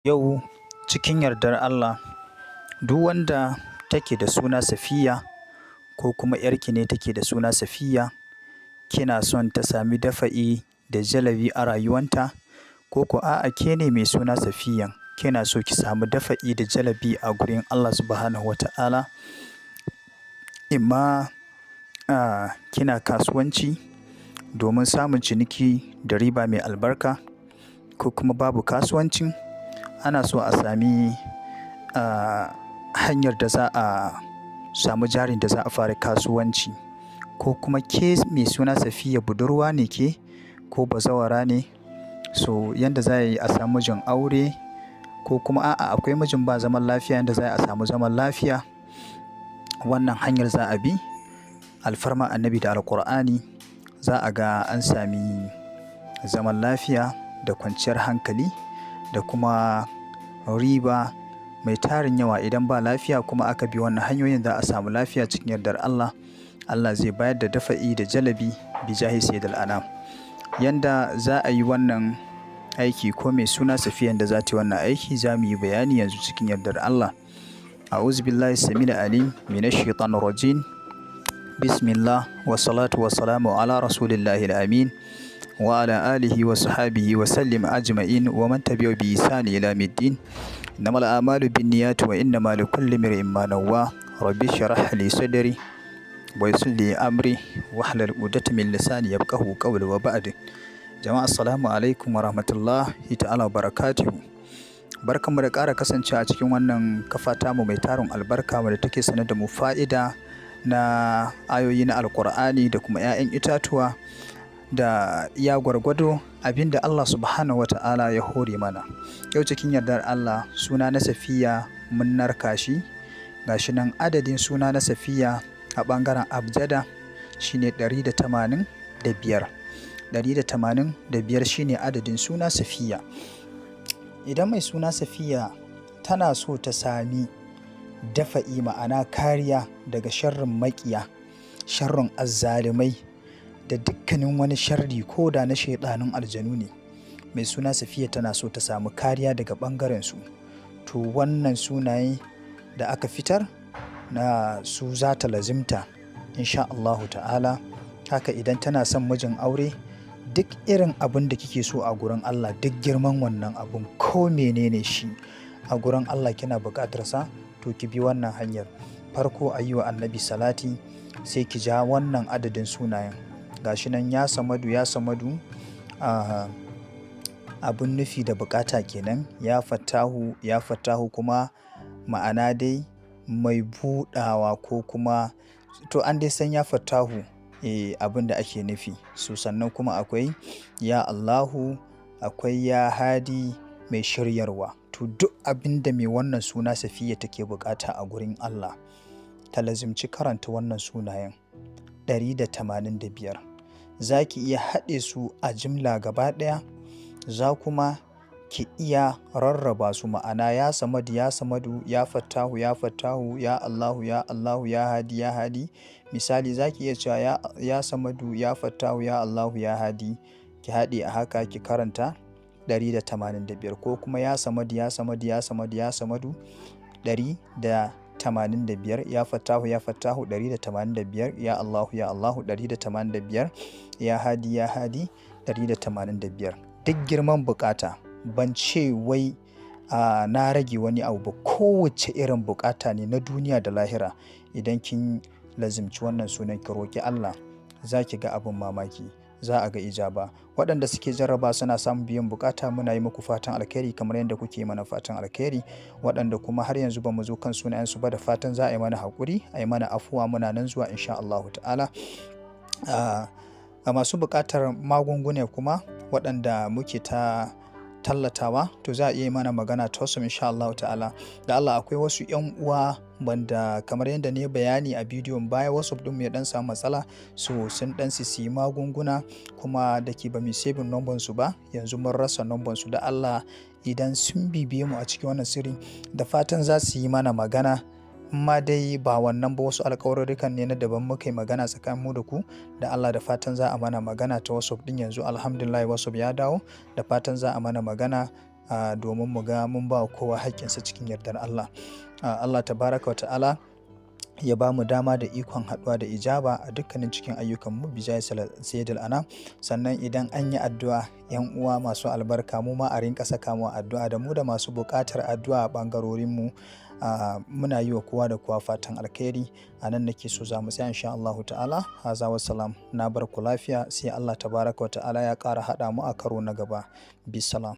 Yau cikin yardar Allah, duk wanda take da suna Safiya ko kuma 'yarki ne take da suna Safiya, kina son ta sami dafa'i da jalabi a rayuwanta, ko ko a'a ke ne mai suna Safiyan, kina so ki samu dafa'i da jalabi a gurin Allah Subhanahu wa ta'ala. Imma kina kasuwanci domin samun ciniki da riba mai albarka, ko kuma babu kasuwancin, ana so a sami hanyar da za a samu jarin da za a fara kasuwanci, ko kuma ke mai suna Safiya budurwa ne ke ko bazawara ne, so yanda za a yi a samu mijin aure, ko kuma a'a akwai mijin ba zaman lafiya, yanda za a samu zaman lafiya. Wannan hanyar za a bi alfarma Annabi da Alqur'ani, za a ga an sami zaman lafiya da kwanciyar hankali da kuma riba mai tarin yawa. Idan ba lafiya kuma aka bi wannan hanyoyin, za a samu lafiya cikin yardar Allah. Allah zai bayar da dafa'i da jalabi bijahi sayyidil anam. Yanda za a yi wannan aiki, ko mai suna Safiyan da za ta yi wannan aiki, za mu yi bayani yanzu cikin yardar Allah. A'udhu billahi samil alim minash shaitanir rajim. Bismillah wa salatu wa salamu ala rasulillahi amin wa ala alihi wa sahbihi wa sallim ajma'in wa man tabi'ahu bi ihsani ila middin. Innamal a'malu binniyati wa innamal likulli imrin ma nawwa. Rabbi shrah li sadri wa yassir li amri wahlul 'uqdatan min lisani yafqahu qawli, wa ba'd. Jama'a, assalamu alaikum wa rahmatullahi ta'ala wa barakatuhu. Barkanmu da ƙara kasancewa a cikin wannan kafa tamu mai tarin albarka, wadda take sanar da mu fa'ida na ayoyi na Alƙur'ani da kuma 'ya'yan itatuwa da iya gwargwado abinda Allah Subhanahu wa ta'ala ya hore mana. Yau cikin yardar Allah, suna na Safiya mun narka shi, gashi nan adadin suna na Safiya a ɓangaren abjada shine 185. 185 shine adadin suna Safiya. Idan mai suna Safiya tana so ta sami dafa'i, ma'ana kariya daga sharrin maƙiya, sharrin azzalumai da dukkanin wani sharri, ko da na shaiɗanun aljanu ne, mai suna Safiya tana so ta samu kariya daga ɓangaren su, to wannan sunaye da aka fitar na su za ta lazimta insha Allahu ta'ala. Haka idan tana son mijin aure, duk irin abin da kike so a gurin Allah, duk girman wannan abun, ko menene shi a gurin Allah kina buƙatar sa, to ki bi wannan hanyar. Farko a yi wa Annabi salati, sai ki ja wannan adadin sunayen. Gashi nan: ya Samadu, ya Samadu, abun nufi da bukata kenan. Ya Fattahu, ya Fattahu kuma, ma'ana dai mai buɗawa, ko kuma to an dai san ya Fattahu, abin da ake nufi. So sannan kuma akwai ya Allahu, akwai ya Hadi, mai shiryarwa. To duk abin da mai wannan suna Safiya take bukata a gurin Allah, ta lazimci karanta wannan sunayen 185. Za ki iya haɗe su a jimla gaba ɗaya, za kuma ki iya rarraba su, ma'ana ya Samadu, ya Samadu, ya Fattahu, ya Fattahu, ya Allahu, ya Allahu, ya Hadi, ya Hadi. Misali, za ki iya cewa ya Samadu, ya Fattahu, ya Allahu, ya Hadi, ki haɗe a haka ki karanta 185, ko kuma ya Samadu, ya Samadu, ya Samadu, ya Samadu 185, ya Fattahu, ya Fattahu 185, ya Allahu, ya Allahu 185, ya Hadi, ya Hadi 185. Duk girman bukata, ban ce wai na rage wani abu ba, kowace irin bukata ne na duniya da lahira, idan kin lazimci wannan sunan ki roƙi Allah, za ki ga abin mamaki, za a ga ijaba. Waɗanda suke jarraba suna samun biyan bukata, muna yi muku fatan alkhairi kamar yadda kuke mana fatan alkhairi. Waɗanda kuma har yanzu ba mu zo kan sunayensu ba, da fatan za a yi mana haƙuri, a yi mana afuwa, muna nan zuwa insha Allahu ta'ala. A masu buƙatar magunguna kuma waɗanda muke ta tallatawa, to za a iya mana magana ta wasu insha Allahu ta'ala. Da Allah akwai wasu 'yan uwa banda kamar yadda ne bayani a bidiyon baya, WhatsApp ɗin mu ya ɗan samu matsala, so sun ɗan siyi magunguna kuma da ke ba mu saving number su ba, yanzu mun rasa number su. Da Allah idan sun bibiye mu a cikin wannan sirri, da fatan za su yi mana magana. Ma dai ba wannan ba, wasu alƙawarurrukan ne na daban muka yi magana tsakanin mu da ku. Da Allah da fatan za a mana magana ta WhatsApp ɗin. Yanzu alhamdulillah WhatsApp ya dawo. Da fatan za a mana magana. Domin mu ga mun ba kowa haƙƙinsa cikin yardar Allah. Allah tabaraka wa ta'ala ya ba mu dama da ikon haɗuwa da ijaba a dukkanin cikin ayyukanmu, bijai sayyidul anam. Sannan idan an yi addu'a, yan uwa masu albarka, mu ma a rinka saka mu addu'a da mu da masu buƙatar addu'a a ɓangarorin mu. Muna yi wa kowa da kowa fatan alkhairi. A nan nake so za mu tsaya insha Allah ta'ala. Haza wassalam, na bar ku lafiya, sai Allah tabaraka wa ta'ala ya ƙara haɗa mu a karo na gaba. Bisalam.